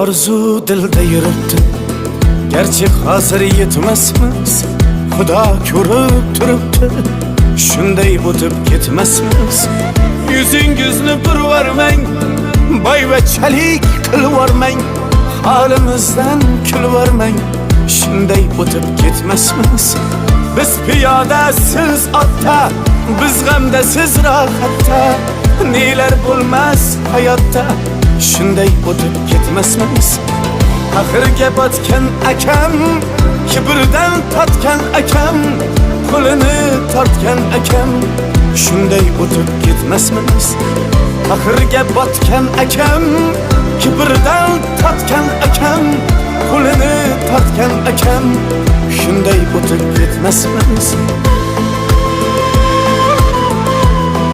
Orzu dilda yuribdi, garchi hozir yetmasmiz. Xudo ko'rib turibdi, shunday o'tib ketmasmiz. Yuzingizni burvarmang, boyvachchalik qilvormang, holimizdan kulvormang, shunday o'tib ketmasmiz. Biz piyoda, siz otda, biz g'amda, siz rohatda, nelar bo'lmas hayotda, shunday o'tib ketmasmiz. Axirga botgan akam, kibrdan totgan akam, qo'lini tortgan akam, shunday o'tib ketmasmiz. Axirga botgan akam, kibrdan totgan akam, qo'lini tortgan akam, shunday o'tib ketmasmiz.